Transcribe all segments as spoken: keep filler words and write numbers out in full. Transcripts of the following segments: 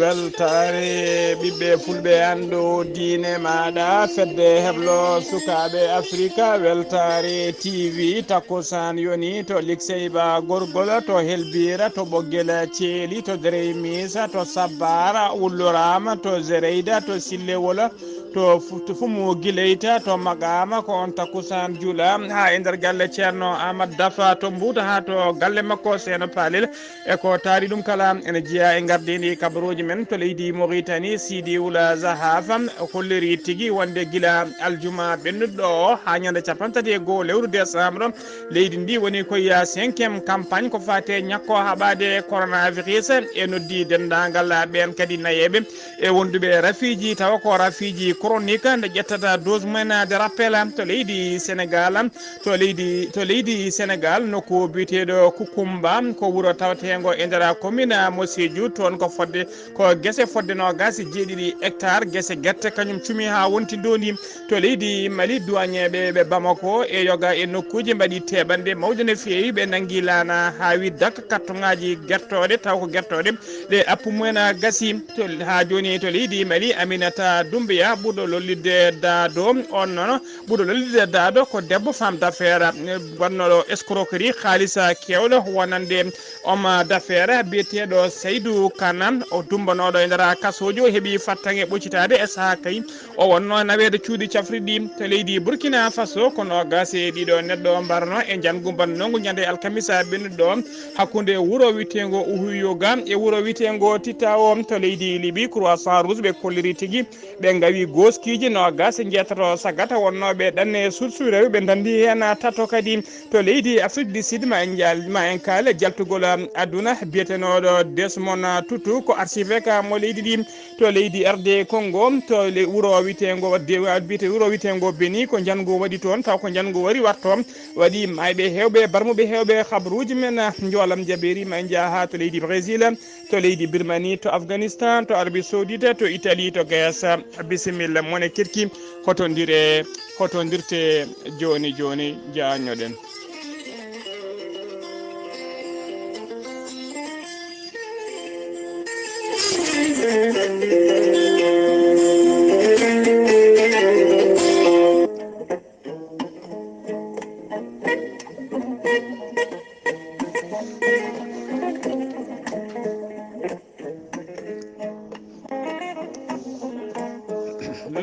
Weltaare ɓiɓɓe fulɓe, anndu diine maaɗa, fedde heblo sukaaɓe Afrika, weltaare T V, takkusaan yoni to Likseyba Gorgol, to Helbiira, to Ɓoggel Ceeli, to Derey Miisa, to Sabbaara, Wulloraama, to Zereyda, to Sillewola, to Fu-, to Fumu Gileyta, to Maqaama, ko on takkusaan jula haa e nder galle Ceerno Aamadu Dafa to Mbuuta, haa to galle makko Seeno Paalel. E ko taari ɗum kala, ene jeyaa e ngardiindi kabaruuji men to leydi Moritani. Sidi Wula Zahafa holliri tigi wonde gila aljuma ɓennuɗo o haa ñande capanɗe tati e goo lewru décembre, leydi ndi woni koye cinquième campagne ko faate ñakko haɓaade coronavirus, e noddi denndaangal ɓeen kadi nayeeɓe e wonduɓe rafiiji, tawa ko rafiiji chronique, nde ƴettata dose mumen de rappel to leydi Sénégal. To leydi, to leydi Sénégal, nokku biyeteeɗo Kukumba, ko wuro taweteengo e nder commune mo Sédhiou, toon ko fodde, ko gese fodde noogaas e jeeɗiɗi hectare, gese gerte, kañum cumi haa wonti ndoondi. To leydi Mali, duwañeeɓe ɓe Bamako e yoga e nokkuuji mbaɗi teɓanɗe mawɗe no feewi, ɓe nanngi laana haa wi dak kartoŋaaji gertooɗe, taw ko gertooɗe ɗe appu mumen gasi. To, haa jooni to leydi Mali, Aminata Dumbuya, ɓurɗo lollidde Daado, on noon, ɓurɗo lollidde Daado ko debbo, femme d'affaires, eh, waɗnooɗo escroquerie, haalisa keewɗo, wonande homme d'affaires biyeteeɗo Seydou Kane, o dumbanooɗo e nder kasooji, o heɓi fattange ɓoccitaade e sahaa kay. O wonnoo naweede cuuɗi cafriɗi to leydi Burkina Faso, ko noogaas e ɗiɗo neɗɗo mbarno e njanngu mbannoogu ñande alkamisa ɓennuɗo hakkunde wuro wiyeteengo Uhuyoga e wuro wiyeteengo Titawo to leydi Libi. Croissant Rouge ɓe kolliri tigi ɓe ngawi gooskiiji noogaas e njeetato sagata wonnooɓe ɗanne sursurewi, ɓe ndanndi heen tato kadi. To leydi Afrique du Sud, ma en njaal-, ma en kaale jaltugol, um, aduna biyetenooɗo Desmond Tutu, ko archevêque mo leydi ndi. To leydi R D Congo, to le-, wuro wiyeteengo de-, biyete-, wuro wiyeteengo Beni, ko njanngu waɗi toon, taw ko njanngu wari warto, waɗi maayɓe heewɓe, barmuɓe heewɓe. Habruuji men, ah, njoolam jabeeri, ma en njaha to leydi Brésil, to leydi Birmanie, to Afghanistan, to Arabie Saoudite, to Italie, to Grèce. Bisimilla, mone kirki, hotondire, hotondirte jooni jooni, jaanñoɗen.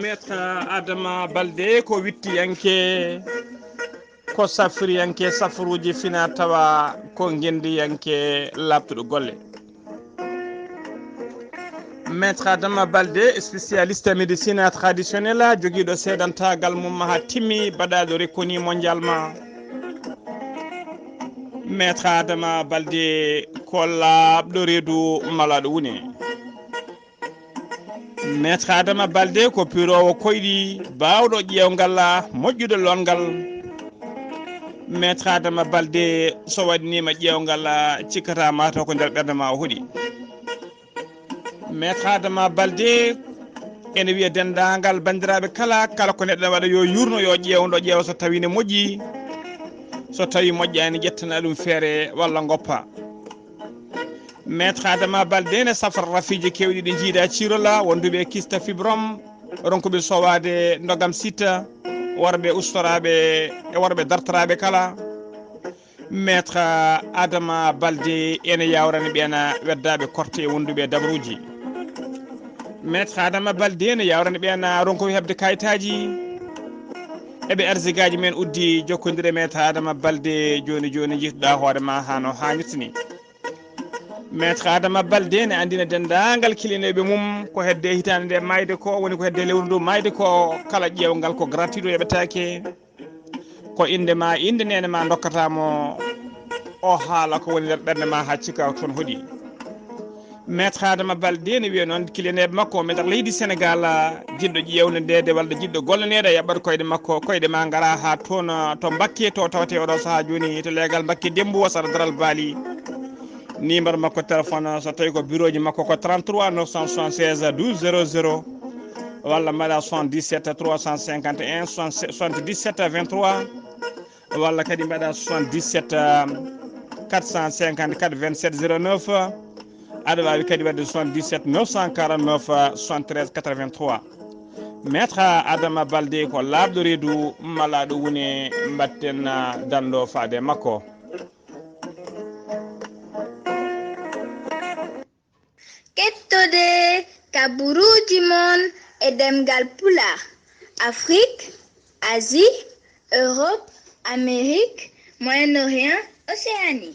Maître Adama Balde ko wittiyanke, ko safriyanke, safruuji fina tawa ko ngenndiyanke laaɓtuɗo golle. Maître Adama Balde, spécialiste médecine traditionnelle, jogiiɗo seedantaagal mum haa timmi, baɗaaɗo reconnu mondialement. Maître Adama Balde ko laaɓɗo reedu malaaɗo wune. Maître Adama Balde ko piroowo koyɗi, baawɗo ƴeewngal, moƴƴude loongal. Maître Adama Balde, so waɗniima ƴeewngal, cikkata mataw ko nder ɓernde ma o hoɗi. Maître Adama Balde ene wiya denndaangal banndiraaɓe kala, kala ko neɗɗo waɗa yo yuurno, yo ƴeewndo ƴeewa so tawi ne moƴƴi, so tawi moƴƴaani ƴettana ɗum feere walla ngoppa. Maître Adama Balde ne safra rafiiji keewɗi ɗi njiida cirola, wonduɓe kista fibrom, ronkuɓe sowaade ndogam sitta, worɓe ustoraaɓe e worɓe dartoraaɓe kala. Maître Adama Balde ene yawrani ɓeena weddaaɓe korte e wonduɓe dabruuji. Maître Adama Balde ene yawrani ɓeena ronkuɓe heɓde kayitaaji. Eɓe arsigaaji men uddi, jokkondire Maître Adama Balde jooni jooni, njittuɗaa hoore ma haa no haanirta ni. Maître Adama Balde ne anndina denndaangal kilineeɓe mum ko hedde hitaande nde maayde ko, woni ko hedde lewru ndu maayde ko, kala ƴeewngal ko gratuit, o yoɓetaake. Ko innde ma, innde neene ma ndokkata mo, o haala ko woni nder ɓernde ma haa cikka toon hoɗi. Maître Adama Balde ne wiya noon kilineeɓe makko ɓe nder leydi Senegal, jiɗɗo ƴeewnedeede walla jiɗɗo golloneede, yaɓɓat koyɗe makko, koyɗe ma ngara haa toon to Mbakke, to tawte oɗo sahaa jooni to leegal Mbakke Dembu, wasara daral Baali. Numéro makko téléphone, so tawi ko bureau ji makko ko trente-trois neuf cent soixante-seize douze zéro zéro, walla mbaɗa soixante-dix-sept trois cent cinquante et un soixante-dix-sept vingt-trois, walla kadi mbaɗa soixante-dix-sept quatre cent cinquante-quatre vingt-sept zéro neuf. Aɗa waawi kadi waɗde soixante-dix-sept neuf cent quarante-neuf soixante-treize quatre-vingt-trois. Maître Adama Balde ko laaɓɗo reedu, malaaɗo wune, mbaɗten danndo faade makko. Kettode kaburuuji mon e ɗemngal Pulaar, Afrik, Asie, Europe, Amérique, Moyen-Orient, Océanie.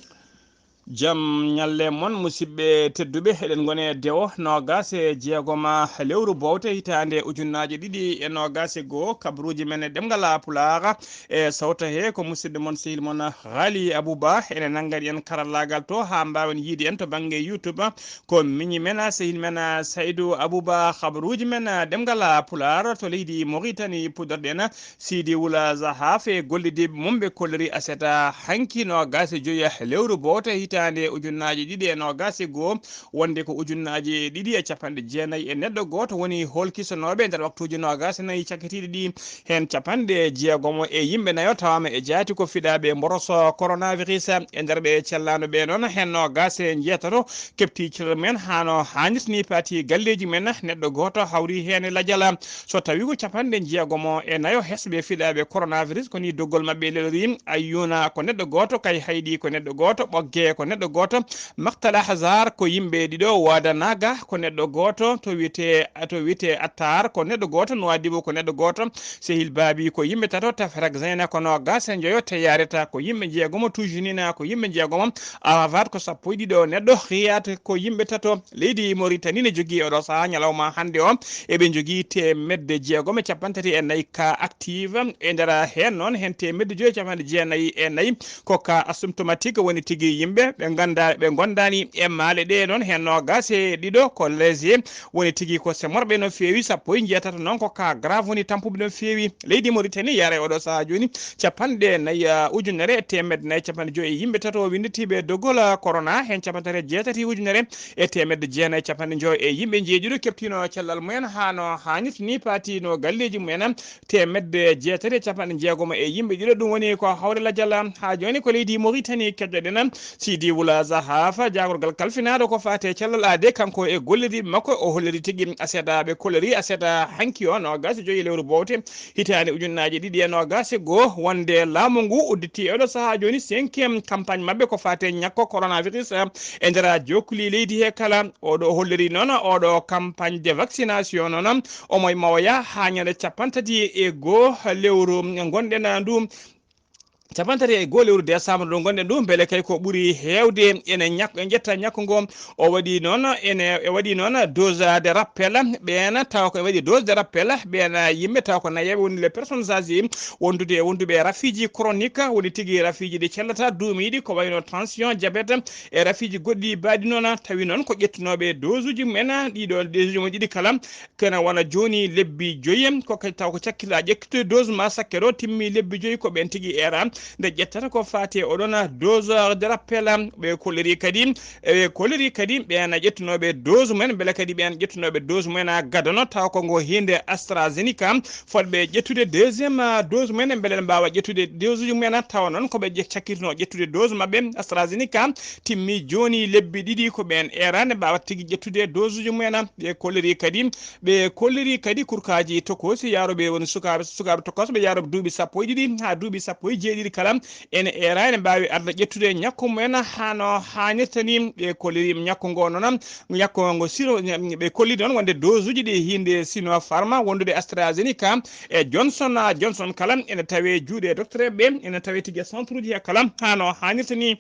Jam ñalle mon, musidɓe tedduɓe. Eɗen ngoni e dewo noogaas e jeegoma lewru boowte hitaande ujunnaaje ɗiɗi e noogaas e goo. Kabaruuji men e ɗemngal Pulaar e sawto he ko musidɗo mon, sehil mon Haali Abuba. Ene nanngani en karallaagal to haa mbaawen yiide en to bannge YouTube. Ko miñi men, sehil men Saydu Abuba, kabaruuji men ɗemngal Pulaar to leydi Moritani puɗɗorɗen. Sidi Wula Zahaf e gollidiiɓe mum ɓe kolliri aset hanki noogaas e joyi lewru boowte hitaande ujunnaaje ɗiɗi e noogaas e goo, wonde ko ujunnaaje ɗiɗi e capanɗe jeenayi e neɗɗo gooto woni hoolkisanooɓe nder waktuuji noogaas e nayi cakkitiiɗi ɗi. Heen capanɗe jeegomo e yimɓe nayo tawaama e jaati ko fiɗaaɓe mboroso coronavirus. E nder ɓe cellaano ɓe noon, heen noogaas e njeetato keɓti cellal mumen haa no haanirta ni, paati galleeji mumen, neɗɗo gooto hawri heen e lajal. So tawii ko capanɗe jeegomo e nayo hesɓe fiɗaaɓe coronavirus, ko ni doggol maɓɓe lelori. Ayyuuna ko neɗɗo gooto, Kayhayɗi ko neɗɗo gooto, Ɓoggee ko neɗɗo gooto, Maktal Ahzar ko yimɓe ɗiɗo, Waada Naaga ko neɗɗo gooto, to wiyetee, to wiyetee Attar ko neɗɗo gooto, Nuwaadibu ko neɗɗo gooto, Sehil Baabi ko yimɓe tato, Tafarak Zeyna ko noogaas e njoyo, Teyareta ko yimɓe jeegomo, Tujinina ko yimɓe jeegomo, Aravat ko sappo e ɗiɗo neɗɗo, Riyad ko yimɓe tato. Leydi Moritani ne jogii oɗo sahaa ñalawma hannde o, eɓe njogii teemedde jeegom e capanɗe tati e nayi cas active. E nder heen noon, heen teemedde joyi e capanɗe jeenayi e nayi ko cas asymptomatique, woni tigi yimɓe ɓe ngannda-, ɓe ngondaani e maale ɗe noon, heen noogaas e ɗiɗo ko léger, woni tigi ko semorɓe no feewi, sappo e jeetato noon ko cas grave, woni tampuɓe no feewi. Leydi Moritani yara e oɗo sahaa jooni capanɗe nayi, ah, ujunere e teemedde nayi capanɗe joyi e yimɓe tato winnditiiɓe doggol, ah, corona, heen capanɗe tati e jeetati ujunere e teemedde jeenayi e capanɗe joyi e yimɓe njeeɗiɗo keɓtiino cellal mumen haa no haanirta ni, paatiino galleeji mumen teemedde jeetati e capanɗe jeegomo e yimɓe ɗiɗo. Ɗum woni ko hawre lajal. Haa jooni ko leydi Moritani keddoɗen. Sidi Wula Zahaf, jaagorgal kalfinaaɗo ko faati e cellal aadee, kanko e golliriiɓe makko, o holliri tigi aset ɓe kolliri aset hanki o noogaas e joyi lewru boowte hitaande ujunnaaje ɗiɗi e noogaas e goo, wonde laamu ngu udditi e oɗo sahaa jooni cinquième campagne maɓɓe ko faati e ñakko coronavirus e nder jokkuli leydi he kala. Oɗo holliri noon oɗo campagne de vaccination noon omo mawya haa ñande capanɗe tati e goo lewru ngonɗen ndu. Capanɗe tati e goo lewru décembre ndu ngonɗen ndu, mbele kay ko ɓuri heewde ene ñak-, en ƴetta ñakku ngo. O waɗi noon, ene, e waɗi noon dose de rappel, ɓeen tawa ko e waɗi dose de rappel, ɓeen yimɓe tawa ko nayeeɓe woni les personnes âgées, wondude e wonduɓe e rafiiji chronique, woni tigi rafiiji ɗi cellata duumiiɗi, ko wayno tension, diabète, e rafiiji goɗɗi baaɗi noon, tawi noon ko ƴettunooɓe dose uji mumen, ɗiɗo dose uji mumen ɗiɗi kala, kene wona jooni lebbi joyi, ko kadi taw ko cakkitiɗa ƴettude dose ma sakkere o timmi lebbi joyi, ko ɓeen tigi eera nde ƴettata ko faati e oɗon dose de rappel. Ɓe kolliri kadi, ɓe kolliri kadi ɓeen ƴettunooɓe dose mumen, mbele kadi ɓeen ƴettunooɓe dose mumen a gadano, taw ko ngo hinde AstraZeneca, fotɓe ƴettude deuxième dose mumen, mbele ɓe mbaawa ƴettude dose uji mumen, tawa noon ko ɓe ƴe-, cakkitino ƴettude dose maɓɓe AstraZeneca, timmi jooni lebbi ɗiɗi, ko ɓeen eera nde mbaawa tigi ƴettude dose uji mumen. Ɓe kolliri kadi, ɓe kolliri kadi kurkaaji tokoosi yaarooɓe woni sukaaɓe, sukaaɓe tokosɓe yaarooɓe duuɓi sappo e ɗiɗi haa duuɓi sappo e jeeɗiɗi kala ene eera ene mbaawi arde ƴettude ñakku mumen haa no haanirta ni. Ɓe kolliri ñakku ngo noon, ñakku ngo siro, ɓe kolli noon wonde dose uji ɗi hinde Sinopharm, wondude AstraZeneca e Johnson and Johnson kala ene tawe juuɗe docteur ɓe, ene tawe tigi e centre uji he kala haa no haanirta ni.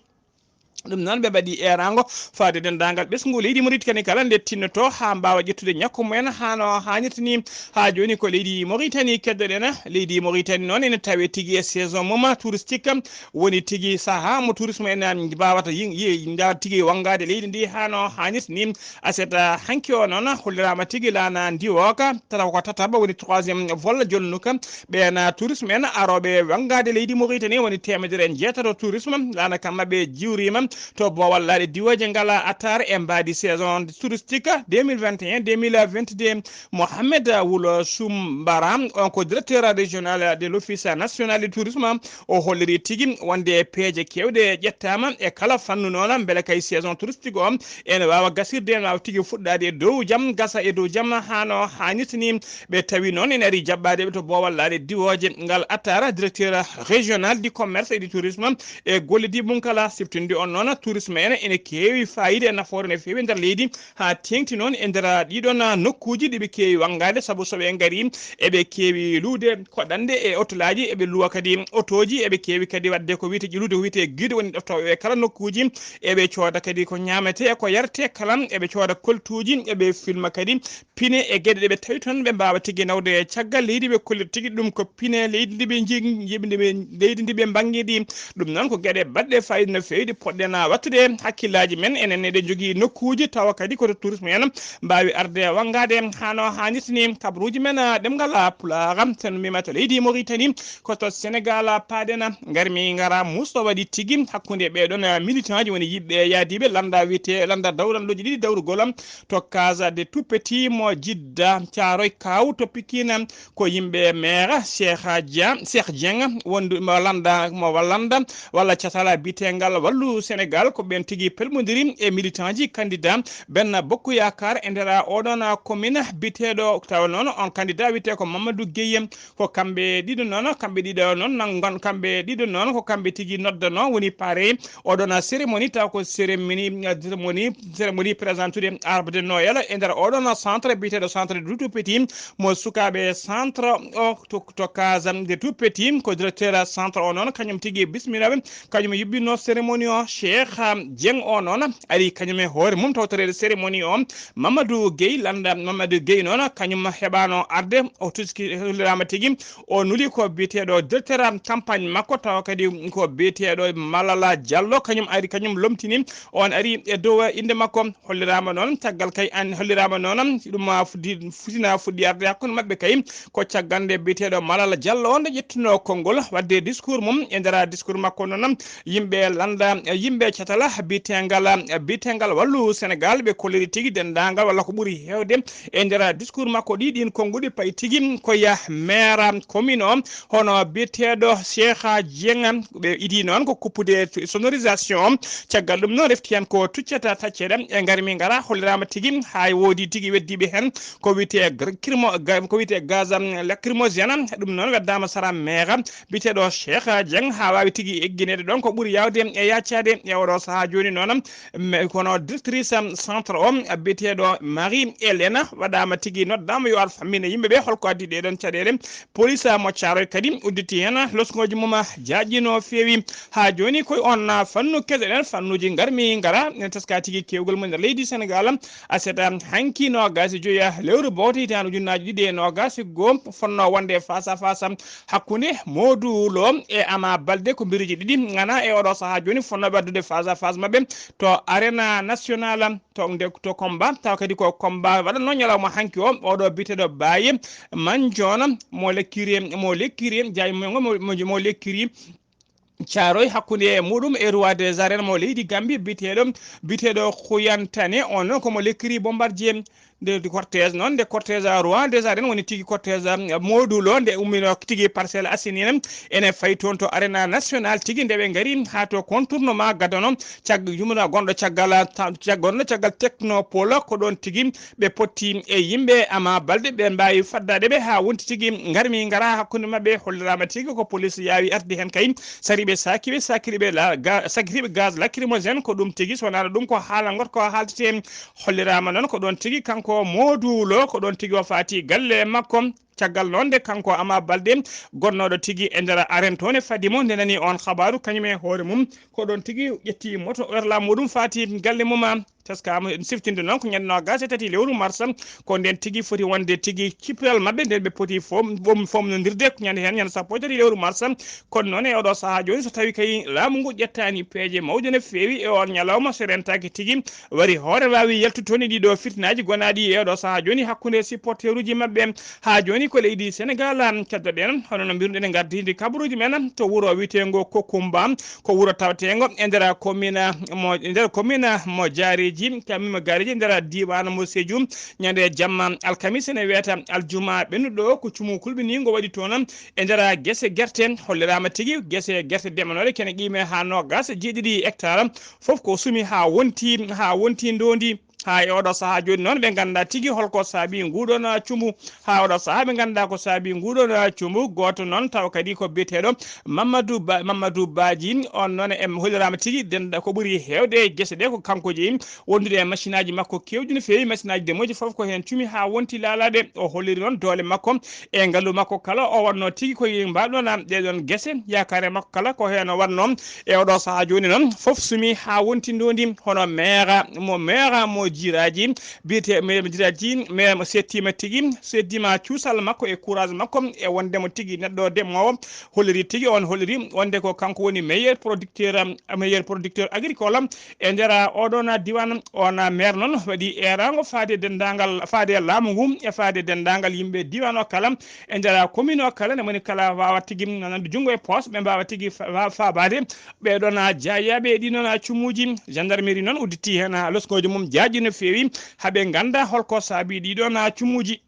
Ɗum noon, ɓe mbaɗi eeraango faade denndaangal ɓesngu leydi Mauritanie kala nde tinnoto haa mbaawa ƴettude ñakku mumen haa no haanirta ni. Haa jooni ko leydi Mauritanie keddoɗen. Leydi Mauritanie noon ene tawe tigi e saison mum touristique, woni tigi sahaa mo tourisme en mbaawata yi-, yi-, mbaawata tigi wanngaade leydi ndi haa no haanirta ni. Aset hanki o noon holliraama tigi laana ndiwooka, tata ko tataɓa woni troisième vol jonnuka. Ɓeen tourisme en arooɓe wanngaade leydi Mauritanie woni teemedere e njeetato tourisme. Laana kam maɓɓe jiwriima To boowal laaɗe diwooje ngala attaar e mbaadi saison touristique deux mille vingt et un deux mille vingt-deux. Mohamed Wul Sumbara, on ko directeur régional de l'Office national du tourisme, o holliri tigi wonde peeje keewɗe ƴettaama e kala fannu noon, mbele kay saison touristique o ene waawa gasirde, ene waawa tigi fuɗɗaade e dow jam, gasa e dow jam, hano haanirta ni. Ɓe tawi noon ene ari jaɓɓaadeɓe to boowal laaɗe diwooje ngal attaara, directeur régional du commerce et du tourisme, e gollidi mum kala siftinɗi on noon tourisme ene, ene keewi fayida e nafoore no feewi e nder leydi, haa teeŋti noon e nder ɗiɗon nokkuuji ɗi ɓe keewi wanngaade, sabu so ɓe ngarii eɓe keewi luude koɗanɗe e otolaaji, eɓe luwa kadi otooji, eɓe keewi kadi waɗde ko wiyetee ƴilude ko wiyetee guide, woni ɗoftooɓe e kala nokkuuji, eɓe cooda kadi ko ñaametee e ko yaretee kala, eɓe cooda koltuuji, eɓe filma kadi pine e geɗe ɗe ɓe tawi toon ɓe mbaawa tigi nawde caggal leydi, ɓe kollita tigi ɗum ko pine leydi ndi ɓe njii-, ndi ɓe, leydi ndi ɓe mbanngi ndi. Ɗum noon ko geɗe baɗɗe fayida no feewi ɗe poɗɗen waɗtude hakkillaaji men. Enen eɗen njogii nokkuuji tawa kadi ko to tourisme en mbaawi arde wanngaade hano haanirta ni. Kabaruuji men, ah, ɗemngal, ah, Pulaar, so en mbiima to leydi Mauritanie, ko to Sénégal, ah, paaɗen, ah, ngarmi ngara musto waɗi tigi hakkunde ɓeeɗon, ah, militant ji woni yiɓɓe yaadiiɓe lannda wiyetee, lannda dawranndoji ɗiɗi dawrugol, ah, to Casa des Tout Petits mo Jidda, Thiaroye Kaw to Pikine, ko yimɓe maire Cheikh Dia, Cheikh Dieng, wondu mo lannda, mo lannda walla catala bitengal Wallu Sénégal, ko ɓen tigi pelmodiri e militant ji candidat Benno Bokk Yaakaar e nder oɗon commune biteɗo, tawa noon on candidat wiyetee ko Mamadou Gueye. Ko kamɓe ɗiɗo noon, kamɓe ɗiɗo noon nan ngon, kamɓe ɗiɗo noon ko kamɓe tigi noddano, woni pare oɗon cérémonie, taw ko cérémonie, cérémonie, cérémonie présentude arde Noël e nder oɗon centre biyeteeɗo centre de tout petit mo sukaaɓe centre o to, to Casa de tout petit. Ko directeur centre o noon, kañum tigi bismilaaɓe, kañum yuɓɓinno cérémonie o. Cheikh, um, Dieng o noon ari kañum e hoore mum tawtoreede cérémonie o. Mamadou Gueye lannda, Mamadou Gueye noon kañum heɓaano arde, o tuski, holliraama tigi o nuli ko biyeteeɗo directeur campagne makko, tawa kadi ko biyeteeɗo Malala Diallo, kañum ari, kañum lomtini, on ari e dow innde makko. Holliraama noon caggal kay an, holliraama noon ɗum, ah, fuɗɗi, futina fuɗɗi arde hakkunde maɓɓe kay, ko caggal nde biyeteeɗo Malala Diallo on nde ƴettuno konngol waɗde discours mum. E nder discours makko noon, yimɓe lannda, yimɓe catala bitengal, bitengal Wallu Sénégal, ɓe kolliri tigi denndaangal walla ko ɓuri heewde e nder discours makko ɗi, ɗin konnguɗi payi tigi ko ya maire commune o, hono biyeteeɗo Cheikh Dieng. Ɓe idi noon ko kuppude sonorisation o. Caggal ɗum noon refti heen ko tuccata tacceɗe e ngarmi ngara, holliraama tigi haa woodi tigi weddiiɓe heen ko wiyetee gr-, kirmo-, ga-, ko wiyetee gaz, um, lacrymogène. Ɗum noon weddaama sara maire biyeteeɗo Cheikh Dieng haa waawi tigi eggineede ɗoon ko ɓuri yaawde e yaacaade e oɗo sahaa jooni noon. Me-, kono directrice, um, centre o, um, biyeteeɗo Marie Hélène waɗaama tigi, noddaama yo ar fammina yimɓe ɓe holko addi ɗee ɗoon caɗeele. Police, um, mo Thiaroye kadi udditi heen losngooji mum, ah, jaaƴi no feewi. Haa jooni koye on, ah, fannu keseɗen, fannuuji ngarmi ngara, ene teska tigi keewgol mum e nder leydi Sénégal. Aset, um, hanki noogaas e joyi, ah, lewru bowte hitaande ujunnaaji ɗiɗi e noogaas e goo, fotnoo wonde face à face, um, hakkunde Modou Lo e Ama Baldé, ko mbiruuji ɗiɗi ngana e oɗo sahaa jooni fotnooɓe addude face à face maɓɓe to Arena National, to nde, to combat, tawa kadi ko combat waɗatnoo ñalawma hanki o, oɗo biyeteeɗo Baye Mandione mo lekkiri, mo lekkiri, jaayi mo, mo, mo, mo lekkiri Thiaroye hakkunde e muɗum e roi des arènes mo leydi Gambie biyeteeɗo, biyeteeɗo Khuyantane, on noon ko mo lekkiri Bombardier. Nde cortège noon, nde cortège roi des arènes woni tigi cortège, um, Modou Lo, nde ummino tigi Parcelles Assainies, ene fayi toon to Arena National tigi, nde ɓe ngari haa to contournement gadano, cag-, yumna gonɗo caggal, ta-, cag-, gonɗo caggal Technopole, ko ɗoon tigi ɓe potti e yimɓe Ama Baldé, ɓe mbaawi faddaade ɓe haa wonti tigi ngarmi ngara hakkunde maɓɓe, holliraama tigi ko police yaawi arde heen kay, sariiɓe saakiiɓe, saakiriiɓe la-, ga-, sakiriiɓe gaz lacrymogène, ko ɗum tigi, so wonaano ɗum ko haala ngoto ko haaltetee. Holliraama noon ko ɗoon tigi kanko Modou Lo, ko ɗoon tigi o faati galle makko. Caggal noon nde kanko Ama Baldé gonnooɗo tigi e nder arène toon e fadi mo, nde nani oon habaaru, kañum e hoore mum ko ɗoon tigi ƴetti moto werla muɗum faati galle mum. taskaama en siftinde noon ko ñande noogaas e tati lewru mars, ko nden tigi foti wonde tigi cippral maɓɓe nden ɓe poti fof, fof nondirde ko ñande heen ñande sappo e tati lewru mars. Kono noon e oɗo sahaa jooni, so tawi kay laamu ngu ƴettaani peeje mawɗe no feewi e on ñalawma, so rentaaki tigi wari hoore waawi yaltude toon e ɗiɗo fitinaaji gonaaɗi e oɗo sahaa jooni hakkunde supporteruuji maɓɓe. Haa jooni ko leydi Senegal, am, keddoɗen, hono no mbiruɗen e ngardiindi kabaruuji men to wuro wiyeteengo Kokumba, ko wuro tawteengo e nder commune mo, e nder commune mo Jaareeji, commune mo Jaareeji e nder diiwaan mo Sédhiou. Ñande jamma alkamisa ene wiyata aljuma ɓennuɗo ko cumu kulɓiniingo waɗi toon e nder gese gerte. Holliraama tigi gese gerte demanooɗe kene qiime haa noogaas e jeeɗiɗi hectare, fof ko sumi haa wonti, haa wonti ndoondi. Haa e oɗo sahaa jooni noon, ɓe nganndaa tigi holko saabii nguuɗoon cumbu. Haa oɗo sahaa, ɓe nganndaa ko saabii nguuɗoon cumbu. Gooto noon, tawa kadi ko biyeteeɗo Mamadou Ba, Mamadou Badji, on noon e holliraama tigi dennda ko ɓuri heewde e gese ɗe ko kanko jeyi, wondude e machine aji makko keewɗi no feewi, machine aji demooji fof ko heen cumi haa wonti laalaade. O holliri noon doole makko e ngalu makko kala, o wonno tigi ko mbaaɗoon ɗeɗon gese, yaakaare makko kala ko heen o wonno. E oɗo sahaa jooni noon, fof sumi haa wonti ndoondi, hono meera mo, meera mo Jiraaji, biyete meera mo Jiraaji, meera mo settiima tigi, settiima cuusal makko e courage makko e wonde mo tigi neɗɗo demoowo, holliri tigi, on holliri wonde ko kanko woni meilleur producteur, am, meilleur producteur agricole, am, e nder oɗon diiwaan. On maire noon waɗi eeraango faade denndaangal, faade laamu ngu e faade denndaangal yimɓe diiwaan o kala, e nder commune o kala, ne moni kala waawa tigi nanande junngo e poos, ɓe mbaawa tigi fa-, fa-, faabaade ɓeɗon jaayaaɓe e ɗiɗon cumuuji. Gendarmerie noon udditi heen loskooji mum jaajɗi no feewi, haa ɓe ngannda holko saabii ɗiɗon cumuuji.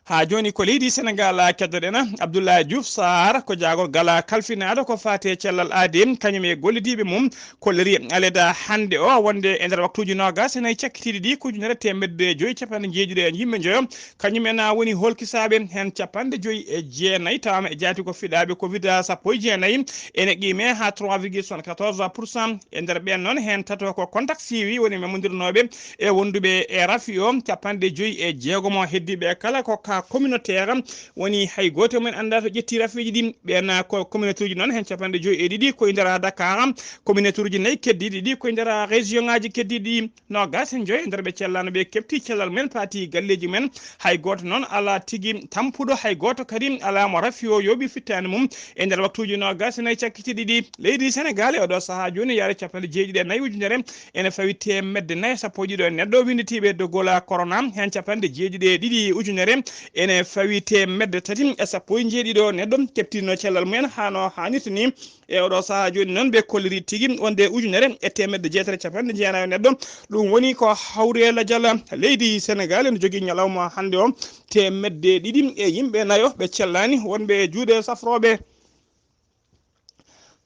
Haa jooni ko leydi Senegal keddoɗen. Abdoulaye Diouf Sarr ko jaagorgal kalfinaaɗo ko faati e cellal aadee, kañum e gollidiiɓe mum, kolliri aleda hannde o wonde e nder waktuuji noogaas e nayi cakkitiiɗi ɗi, ko ujunere teemedde joyi capanɗe jeeɗiɗi e yimɓe njoyo, kañum en woni hoolkisaaɓe, heen capanɗe joyi e jeenayi tawama e jaati ko fiɗaaɓe covid sappo e jeenayi, ene qiime haa trois virgule soixante-quatorze pour cent. E nder ɓeen noon, heen tato ko contact suivi, woni memondirnooɓe e wonduɓe e rafi o, capanɗe joyi e jeegomo heddiiɓe kala ko cas communautaire, woni hay gooto e mum en anndaa to ƴetti rafiiji ɗi. Ɓeen ko communauté uji noon, heen capanɗe joyi e ɗiɗi ko e nder Dakar, communauté uji nayi keddiiɗi ɗi ko e nder région ŋaaji keddiiɗi ɗi. Noogaas e joyi e nder ɓe cellaano ɓe keɓti cellal mumen, paati galleeji mumen. Hay gooto noon alaa tigi tampuɗo, hay gooto kadi alaa mo rafi o yooɓi fittaande mum e nder waktuuji noogaas e nayi cakkitiiɗi ɗi. Leydi Senegal e oɗo sahaa jooni yaare capanɗe jeeɗiɗi e nayi ujunere ene fawi teemedde nayi e sappo e ɗiɗo e neɗɗo winnditiiɓe dogola corona, heen capanɗe jeeɗiɗi e ɗiɗi ujunere ene fawi teemedde tati e sappo e jeeɗiɗo neɗɗo keɓtiino cellal mumen haa no haanirta ni. E oɗo sahaa jooni noon, ɓe kolliri tigi wonde ujunere e teemedde jeetati e capanɗe jeenayi e neɗɗo. Ɗum woni ko hawre lajal leydi Senegal ene jogii ñalawma hannde o, teemedde ɗiɗi e yimɓe nayo ɓe cellaani wonɓe e juuɗe safrooɓe.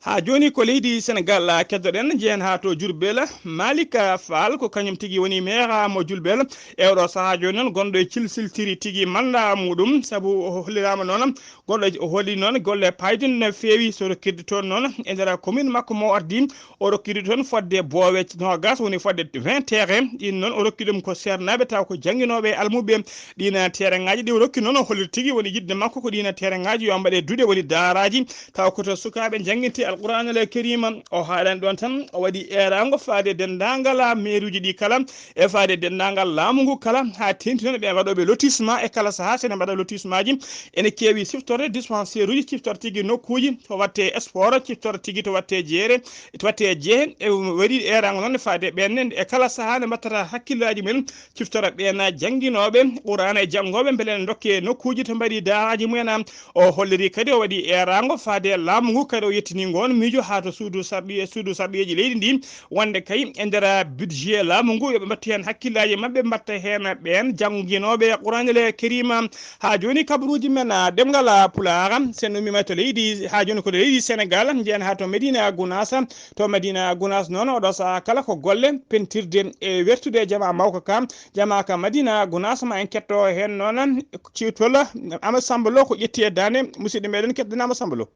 Haa jooni ko leydi Senegal keddoɗen, njehen haa to Jurbel. Malika Fall ko kañum tigi woni meera mo Jurbel. E oɗo sahaa jooni noon, gonɗo e cilsiltiri tigi manda muɗum, sabu o holliraama noon, golle, o holli noon golle paayɗe no feewi, so rokkirde toon noon e nder commune makko mo ardi, o rokkirde toon fodde boowe noogas, woni fodde vingt terrain. Ɗin noon o rokki ɗum ko seernaaɓe, taw ko jannginooɓe e almuɓɓe. Ɗiin terrainŋaaji ɗi o rokki noon, o holli tigi woni yiɗde makko ko ɗiin terrainŋaaji yo mbaɗe duɗe, woni daaraaji, taw ko to sukaaɓe njannginte Alqur'aanal Kariima. O haalani ɗoon tan, o waɗi eeraango faade denndaangal meeruuji ɗi kala, e faade denndaangal laamu ngu kala, haa teeŋti noon ɓe waɗooɓe lotissement e kala sahaa, so ene mbaɗa lotissement ji, ene keewi siftorde dispensaire uji, ciftora tigi nokkuuji to waɗte sport, ciftora tigi to waɗte jeere, to waɗte jeehe. E waɗi eeraango noon faade ɓeen e kala sahaa nde mbattata hakkillaaji men, ciftora ɓeen jannginooɓe Qur'aana e janngooɓe mbele ene ndokke nokkuuji to mbaɗi daaraaji mumen. O holliri kadi o waɗi eeraango faade laamu ngu, kadi o yettini ngoon miijo haa to suudu sarɗi, e suudu sarɗiyeeji leydi ndi, wonde kay e nder budget laamu ngu, yo ɓe mbattu heen hakkillaaji maɓɓe, mbatta heen ɓeen jannginooɓe Qur'aanal Kariima. Haa jooni kabaruuji men, ah, ɗemngal, ah, Pulaar, so en ummiima to leydi, haa jooni ko to leydi Senegal, njehen haa to Medina Gunaas. To Medina Gunaas noon, oɗo sahaa kala ko golle pentirde e wertude jamaa mawka ka, jamaa ka Madina Gunaas, ma en ketto heen noon ciwtol Amadou Samba Lo ko ƴetti e daande. Musidɗo meɗen, kettoɗen Amadou Samba Lo.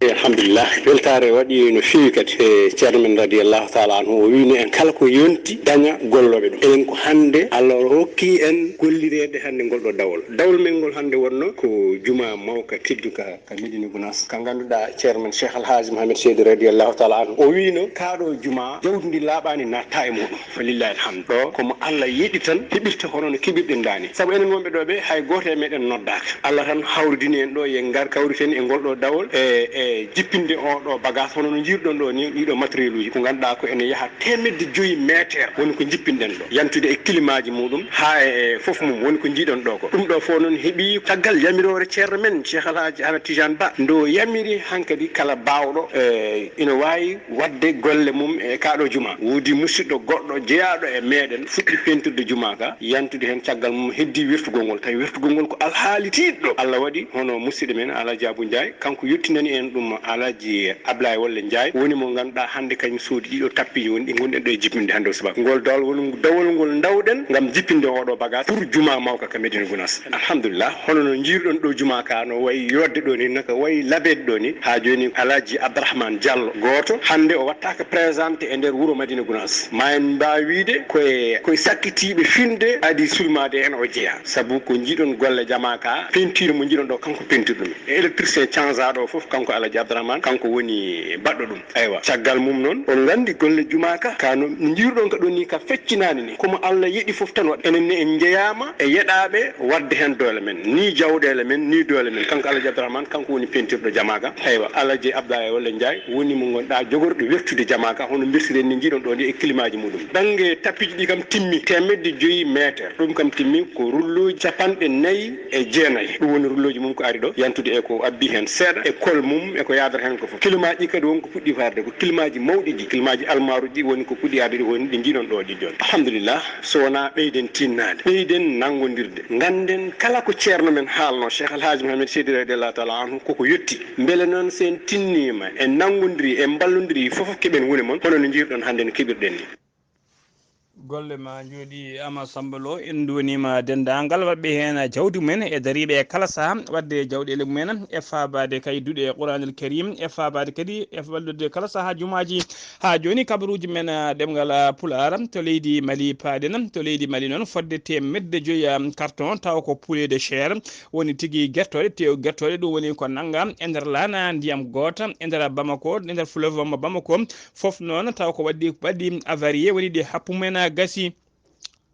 Alhamdulillah, weltaare waɗi no feewi kadi e ceerno men radiyallahu taala anhu. O wiino en kala ko yonti daña gollooɓe ɗum. Enen ko hannde Allah o hokki en gollireede hannde ngol ɗo dawol. Dawol men ngol hannde wonno ko juma mawka tedduka ka Medina Gunaas, ka ngannduɗaa ceerno men Cheikh Alhaji Mohamed Seydi radiyallahu taala anhu. O wiino kaaɗo juma jawdi ndi laaɓaani natta e muɗum. Falillahi alhamdu. Ɗo ko mo Allah yiɗi tan heɓirta hono no keɓirɗen dani. Sabu enen wonɓe ɗo ɓe hay gooto e meɗen noddaaka. Allah tan hawridini en ɗo, yen ngar kawriten e ngol ɗo dawol e, e jippinde o ɗo bagage hono no jiirɗon ɗo ni, ɗiɗo matériel uji ko ngannduɗaa ko ene yaha teemedde joyi meeteer woni ko jippinɗen ɗo. Yantude e kilimaaji muɗum haa e, e fof mum woni ko jiiɗon ɗo ko. Ɗum ɗo fof noon heɓi caggal yamiroore ceerno men Cheikh Alhaji Ahmed Tidiane Ba. Ndo yamiri hankadi kala baawɗo, e, ina waawi waɗde golle mum e kaaɗo juma. Woodi musidɗo goɗɗo jeyaaɗo e meɗen fuɗɗi pentirde juma ka, yantude heen caggal mum heddi wertugol ngol. Tawi wertugol ngol ko alhaali tiiɗɗo. Allah waɗi hono musidɗo men Alhaji Abou Ndiaye, kanko yettinani en ɗum Alhaji Ablaye Wolle Ndiaye, woni mo ngannduɗaa hannde kañum soodi ɗiɗo tappiiji woni ɗi ngonɗen ɗo e jippinde hannde o subaka. Ngol dawol woni dawol ngol ndawɗen ngam jippinde oɗo bagage pour juma mawka ka Medina Gunaas. Alhamdulillah, hono no jiirɗon ɗo juma ka no wayi yodde ɗo ni, no ka wayi labeede ɗo ni, haa jooni Alhaji Abdourahmane Diallo gooto hannde o wattaaka présenté e nder wuro Madina Gunaas. Ma en mbaaw wiide koye, koye sakkitiiɓe finde adi sulmaade en o jeyaa. Sabu ko jiiɗon golle jama ka, peinture mo jiiɗon ɗo kanko peinture ɗum. E électricien canzaɗo o fof kanko Alhaji Abdourahmane, kanko woni baɗɗo ɗum. Aywa, caggal mum noon, on nganndi golle juma ka, ka no, no jiirɗon ka ɗo ni, ka feccinaani ni. Komo Allah yeɗi fof tan waɗa. Enen ne en njeyaama e yeɗaaɓe waɗde heen doole men, ni jawɗeele men, ni doole men. Kanko Alhaji Abdourahmane, kanko woni pentirɗo jama ka. Aywa, Alhaji Abdoulaye Wolle Ndiaye woni mo ngonɗaa jogorɗo wertude jama ka, hono mbirtiren ni jiiɗon ɗo ni e kilimaaji muɗum. Bannge tappiiji ɗi kam timmi, teemedde joyi meeter. Ɗum kam timmi ko rulluuji capanɗe nayi e jeenayi. Ɗum woni rulluuji mum ko ari ɗo, yantude e ko abbi heen seeɗa, e kol mum, e ko yaadata heen ko fof. Kilimaaji ɗi kadi won ko puɗɗi warde, ko kilimaaji mawɗi ɗi, kilimaaji almaaruji ɗi woni ko puɗɗi arde ɗi, woni ɗi njiɗon ɗo ɗi jooni. Alhamdulillah, so wonaa ɓeyden tinnaade, ɓeyden nanngondirde, ngannden kala ko ceerno men haalno, Cheikh Alhaji Mohamed Seydi radiyallahu taala anhu, koko yetti. Mbele noon so en tinniima, en nanngondiri, en mballondiri, fof keɓen woni mon, hono no njiirɗon hannde no keɓirɗen ni. Golle ma njooɗi, Ama Samba Lo, en nduwaniima denndaangal waɗɓe heen jawdi mumen e dariiɓe e kala sahaa, waɗde jawɗeele mumen e faabaade kay duɗe e Quraanul Kariim, e faabaade kadi e wallude kala sahaa jumaaji. Haa jooni kabaruuji men, ah, ɗemngal, ah, Pulaar, to leydi Mali paaɗen, to leydi Mali noon fodde teemedde joyi, ah, carton, tawa ko poulet de chair, woni tigi gertooɗe, teew gertooɗe, ɗum woni ko nannga e nder laana ndiyam goota, e nder Bamako, e nder fleuve mo Bamako, fof noon taw ko waɗi, waɗi avarié, woni ɗi happu men gasi.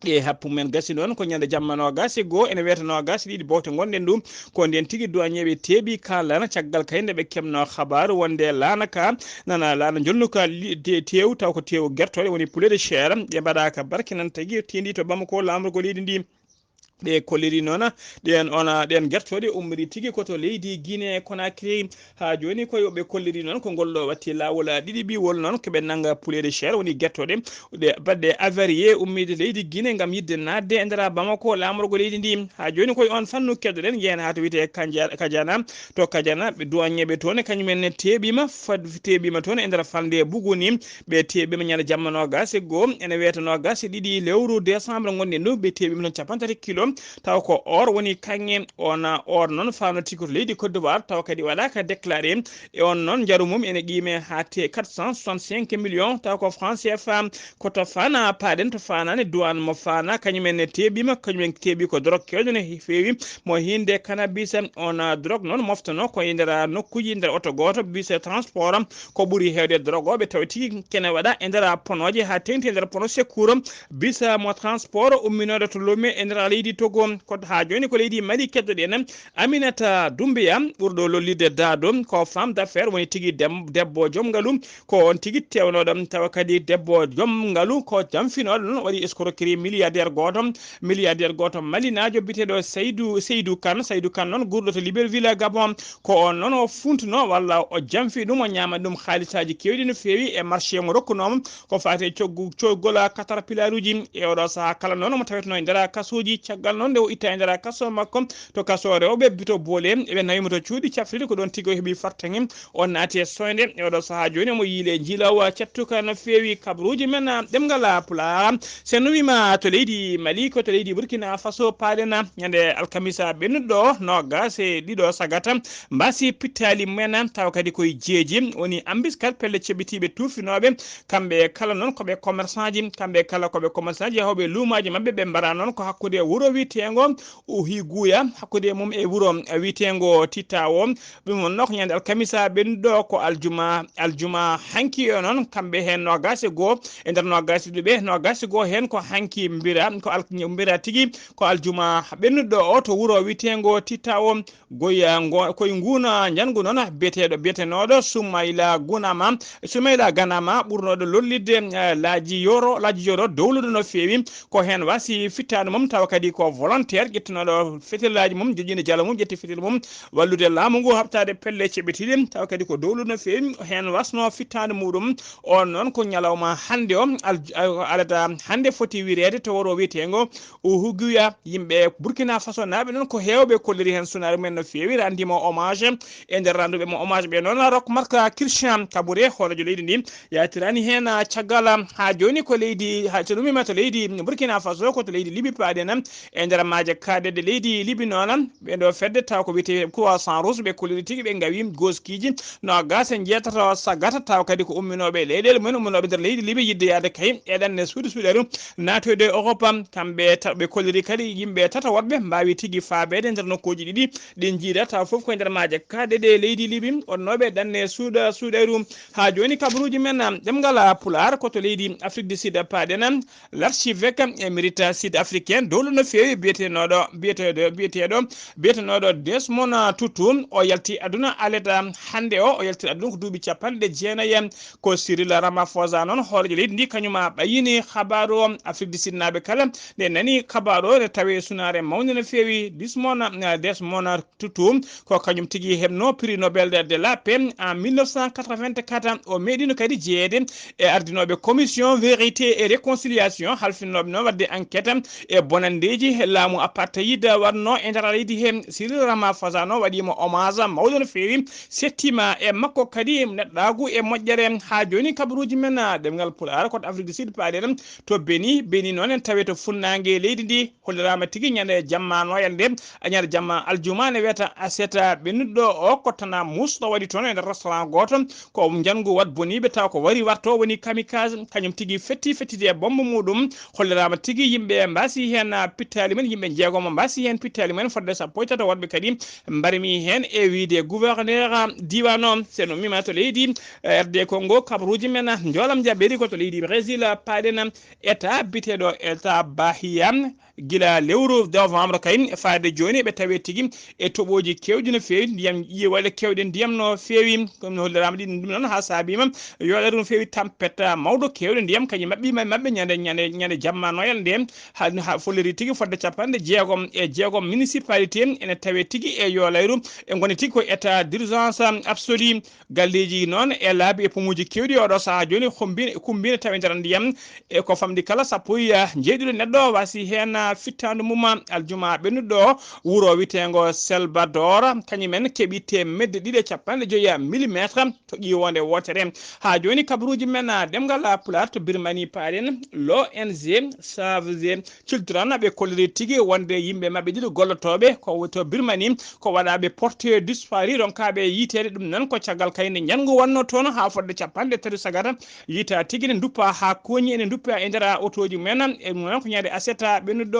Ɗi happu men gasi noon ko ñande jamma noogaas e goo, ene weeta noogaas e ɗiɗi bowte ngonɗen ɗum. Ko ndeen tigi duwañeeɓe teeɓi kaalana caggal kay nde ɓe keɓnoo xabaaru wonde laana ka, nana laana jolnuka li-, te-, teew, taw ko teew gertooɗe woni poulet de chair, ɗe mbaɗaaka barke nan tagi tindi to Bamako laamorgo leydi ndi. Ɓe kolliri noon ɗen, ona, ɗen gertooɗe ummori tigi ko to leydi Guinée Conakry. Haa jooni ko yo ɓe kolliri noon ko ngol ɗo watti laawol ɗiɗi ɓiwol noon ko ɓe nannga poulet de chair woni gertooɗe ɗe baɗɗe avarié ummiide leydi Guinée ngam yiɗde naatde e nder Bamako laamorgo leydi ndi. Haa jooni koye on fannu keddoɗen yehen haa to wiyetee Kanja-, Kajana. To Kajana ɓe duwañeeɓe toon e kañum en ne teeɓiima fad-, teeɓiima toon e nder falnde Buguni. Ɓe teeɓiima ñande jamma noogaas e goo, ene weeta noogaas e ɗiɗi lewru décembre ngonɗen ɗo, ɓe teeɓiima toon cappanɗe tati kilo, taw ko or woni kaŋŋe. On or noon faamno tigi ko to leydi Côte d'Ivoire, taw kadi waɗaaka déclaré. E on noon njaru mum ene qiime haa te quatre cent soixante-cinq millions, taw ko franc C F A. Ko to Fana paaɗen, to Fana ne duwaan mo Fana, kañum en ne teeɓiima, kañum en teeɓi ko dorog keewɗo ne feewi, mo hiinde cannabis. On, ah, dorog noon moftono ko e nder, ah, nokkuuji nder oto gooto, bus e transport. Ko ɓuri heewde dorogooɓe taw tigi kene waɗa e nder ponooje haa teŋti e nder pono secours, bus mo transport umminooɗo to Lomé e nder leydi Togo. Ko haa jooni ko leydi Mali keddoɗen Aminata Doumbouya, ɓurɗo lollirde Dado, ko femme d'affaires woni tigi dem-, debbo joom ngalu, ko on tigi teewnooɗo, tawa kadi debbo joom ngalu, ko jamfinooɗo noon, waɗi escroquerie milliardaire gooto, milliardaire gooto malinaajo biyeteeɗo Seydou, Seydou Kane. Seydou Kane noon guurɗo to Libreville, Gabon. Ko on noon o funtuno walla o jamfi ɗum, o ñaama ɗum haalisaaji keewɗi no feewi e marché mo rokkunoomo ko faati e coggu-, coggola caterpillaruuji. E oɗo sahaa kala noon omo taweteno e nder kasuuji caggal Kala noon nde o itta e nder kaso makko to kaso rewɓe bito boole, ɓe nawi mo to cuuɗi cafrirɗi, ko ɗoon tigi o heɓi fartaŋŋe. O naati e soynde e oɗo sahaa jooni, omo yiile njilawaa cattuka no feewi. Kabaruuji men, ah, ɗemngal, ah, Pulaar. So en nuwiima to leydi Mali, ko to leydi Burkina Faso paaɗen ñande alkamisa ɓennuɗo noogaas e ɗiɗo sagata, mbaasi pittaali men, tawa kadi koye jeeji woni ambiskat pelle ceɓitiiɓe tuufinooɓe. Kamɓe kala noon ko ɓe commerçant ji, kamɓe kala ko ɓe commerçant ji, yahooɓe luumaaji maɓɓe, ɓe mbaɗa noon ko hakkunde wuro wiyeteengo Uhiguya, hakkunde mum e wuro wiyeteengo Titawo. Ɗum wonnoo ko ñande alkamisa ɓennuɗo ko aljuma, aljuma hanki o noon, kamɓe heen noogaas e goo, e nder noogaas e ɗiɗo ɓe, noogaas e goo heen ko hanki mbira, ko al-, mbira tigi, ko aljuma ɓennuɗo o to wuro wiyeteengo Titawo. Goya ngo, koye nguun njanngu noon biyeteeɗo, biyetenooɗo Sumayla Gunama, Sumayla Ganama ɓurnooɗo lollidde, eh, laaji yoro, laaji yoro dowluɗo no feewi. Ko heen wasi fittaandu mum, tawa kadi ko volontaire ƴettunooɗo fetelaaji mum, joƴƴiinde jalo mum, ƴetti fetel mum, wallude laamu ngu haɓtaade pelle ceɓitiiɗe, tawa kadi ko dowluɗo no feewi. Heen wasnoo fittaandu muɗum. On noon ko ñalawma hannde o, al-, al-, alata hannde foti wireede to wuro wiyeteengo Uhuguya. Yimɓe Burkina Faso naaɓe noon ko heewɓe kolliri heen sunaare mumen no feewi, randimo hommage. E nder randuɓe mo hommage ɓe noon, Roch Marc Christian Kaboré, hooreejo leydi ndi, yaatirani heen, ah, caggal, ah, haa jooni ko leydi, haa so ɗum wiima to leydi Burkina Faso, ko to leydi Libi paaɗen. E nder maaje kaaɗeɗe leydi Libi noon, ɓe ɗo fedde taw ko wiyetee Croissant Rouge, ɓe kolliri tigi, ɓe ngawi gooskiiji noogaas e njeetato sagata, taw kadi ko umminooɓe e leyɗeele mumen, umminooɓe nder leydi Libi, yiɗde yahde kay e ɗanne suuɗi suuɗeeru naatoyde e Europe. Kamɓe ta-, ɓe kolliri kadi yimɓe tata woɗɓe mbaawi tigi faabeede nder nokkuuji ɗiɗi ɗi njiida, taw fof ko e nder maaje kaaɗeɗe leydi Libi, wonnooɓe ɗanne suuɗa suuɗeeru. Haa jooni kabaruuji men, ɗemngal Pulaar, ko to leydi Afrique du Sud paaɗen. L'archevêque émérite sud-africain, dowluɗo no feewi, biyetenooɗo, biyeteeɗo, biyeteeɗo, biyetenooɗo Desmond Tutu, o yalti aduna aleta hannde o, o yalti aduna ko duuɓi capanɗe jeenayi. Ko Cyril Ramaphosa noon, hooreejo leydi ndi, kañum a ɓayini kabaaru o. Afrique du Sud naaɓe kala, nde nani kabaaru o, ne tawi sunaare mawnde no feewi. Desmond, eh, Desmond Tutu, ko kañum tigi heɓno prix Nobel de, de la paix en mille neuf cent quatre-vingt-quatre. O meeɗino kadi jeyeede e ardinooɓe commission vérité et réconciliation, halfinnooɓe noon waɗde enquête e bonanndeeji laamu apartheid waɗno e nder leydi he. Cyril Ramaphosa noon waɗiima hommage mawɗo no feewi, settiima e makko kadi neɗɗaagu e moƴƴere. Haa jooni kabaruuji men, ah, ɗemngal Pulaar, ko to Afrique du Sud paaɗen to Beni. Beni noon en tawi to funnaange leydi ndi, holliraama tigi ñande jamma noyel nde, a ñande jamma aljuma ne wiyata aseta ɓennuɗo o, ko tana muusɗo waɗi toon e nder restaurant gooto, ko njanngu wat boniiɓe taw ko wari warto woni kamikaze, kañum tigi fetti fettidi e bombe muɗum. Holliraama tigi yimɓe mbaasi heen, ah, pittaali men, yimɓe njeegomo mbaasi heen pittaali men, fodde sappo e tato woɗɓe kadi mbarmi heen e wiyde gouverneur, ah, diiwaan o. So en ummiima to leydi, eh, R D Congo, kabaruuji men, ah, njoolam jaɓeeri ko to leydi Brésil, ah, paaɗen, ah, État biyeteeɗo État Bahia, gila lewru novembre kay faade jooni, ɓe tawi tigi e toɓooji keewɗi no feewi, ndiyam ƴiye waɗe keewɗe ndiyam no feewi. Kono holliraama ɗi ɗum noon haa saabiima yooɗaade no feewi, tampet mawɗo keewɗe ndiyam kañum maɓɓiima e maɓɓe ñande, ñande, ñande jamma noyel nde, haa, haa folliri tigi fodde capanɗe jeegom e jeegom municipalité ene tawe tigi e yoolayru, e ngoni tigi ko état d'urgence absolu. Galleeji noon e laabi e pomuuji keewɗi oɗo sahaa jooni hombi-, kumbiino tawi nder ndiyam. E ko famɗi kala sappo e jeeɗiɗo neɗɗo wasi heen fittaandu mum aljuma ɓennuɗo wuro wiyeteengo Salvador. Kañum en keɓi teemedde ɗiɗi e capanɗe joyi millimetre to ƴiiwoonde wootere. Haa jooni kabaruuji men ɗemngal Pulaar to Birmanie paaɗen, l'O N G Save the Children ɓe kolliri tigi wonde yimɓe maɓɓe ɗiɗo gollotooɓe ko to Birmanie ko waɗaaɓe porté disparu, ronkaaɓe yiiteede. Ɗum noon ko caggal kayndi njanngu wonnoo toon haa fodde capanɗe tati sagata. Yiita tigi ne nduppa haa kooñi, ene nduppa e nder otooji mumen. E ɗum noon ko ñande aset ɓennuɗo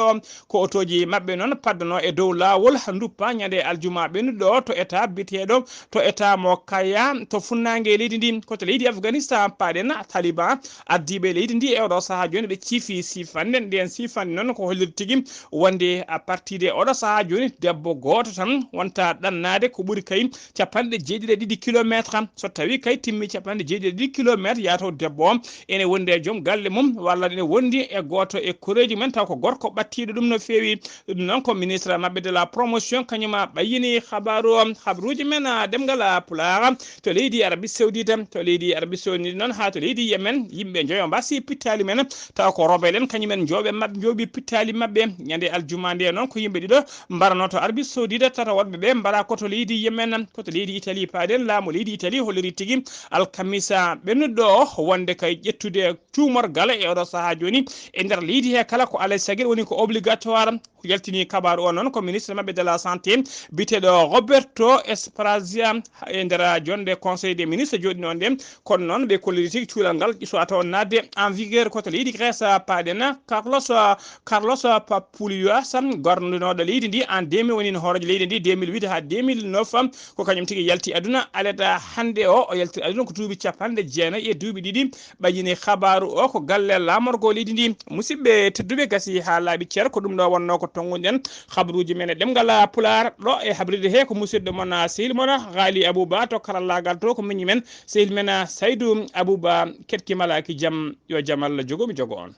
ko otooji maɓɓe noon paddanoo e dow laawol, nduppa ñande aljuma ɓennuɗo to état biyeteeɗo, to état mo Kaya to funnaange leydi ndi. Ko to leydi Afghanistan paaɗen, Taliban ardiiɓe leydi ndi e oɗo sahaa jooni ɓe ciifi siifannde. Ndeen siifannde noon ko hollirde tigi wonde à partir de oɗo sahaa jooni debbo gooto tan wonta ɗannaade ko ɓuri kay capanɗe jeeɗiɗi e ɗiɗi kilometre. So tawii kay timmi capanɗe jeeɗiɗi e ɗiɗi kilometre, yaato debbo o ene wondi e joom galle mum walla ene wondi e gooto e koreeji mum en taw ko gorko ɓatti tiiɗo ɗum no feewi. Ɗum noon ko ministre maɓɓe de la promotion, kañum ɓayyini habaaru o. Habaruuji men, ah, ɗemngal, ah, Pulaar, to leydi Arabie Saoudite, to leydi Arabie Saoudite noon haa to leydi Yemen, yimɓe njoyo mbasi pittaali men, tawa ko rebelle en, kañum en njooɓe maɓɓe, njooɓi pittaali maɓɓe. Ñande aljuma nde noon ko yimɓe ɗiɗo mbarano to Arabie Saoudite, tata woɗɓe ɓe mbara ko to leydi Yemen, ko to leydi Italie paaɗen. Laamu leydi Italie holliri tigi alkamisa ɓennuɗo o wonde kay ƴettude cuumorgal e oɗo sahaa jooni e nder leydi he kala ko alaa e sago woni ko obligatoire. Yaltini kabaaru o noon ko ministre maɓɓe de la santé, biyeteeɗo Roberto Esprazia, e nder jonde conseil des ministres jooɗino nde. Kono noon ɓe kolliri tigi cuulal ngal soit taw naatde en vigueur ko to leydi Grèce paaɗen. Carlos, Carlos Papulias, gorndinooɗo leydi ndi en deux mille, woni hooreejo leydi ndi deux mille huit haa deux mille neuf, ko kañum tigi yalti aduna. Aleda hannde o, o yalti aduna ko duuɓi capanɗe jeenayi e duuɓi ɗiɗi. Ɓayyini kabaaru o ko galle laamorgo leydi ndi. Musidɓe tedduɓe, gasi haa laaɓi cer, ko ɗum ɗo wonno ko tonnguɗen habaruuji men e ɗemngal Pulaar. Ɗo e habride he ko musidɗo mon, sehil mon, Ghali Abouba, to karallaagal to ko miñi men, sehil men, Saydou Abouba, ketki malaaki jam, yo jam Allah jogo mi jogo on.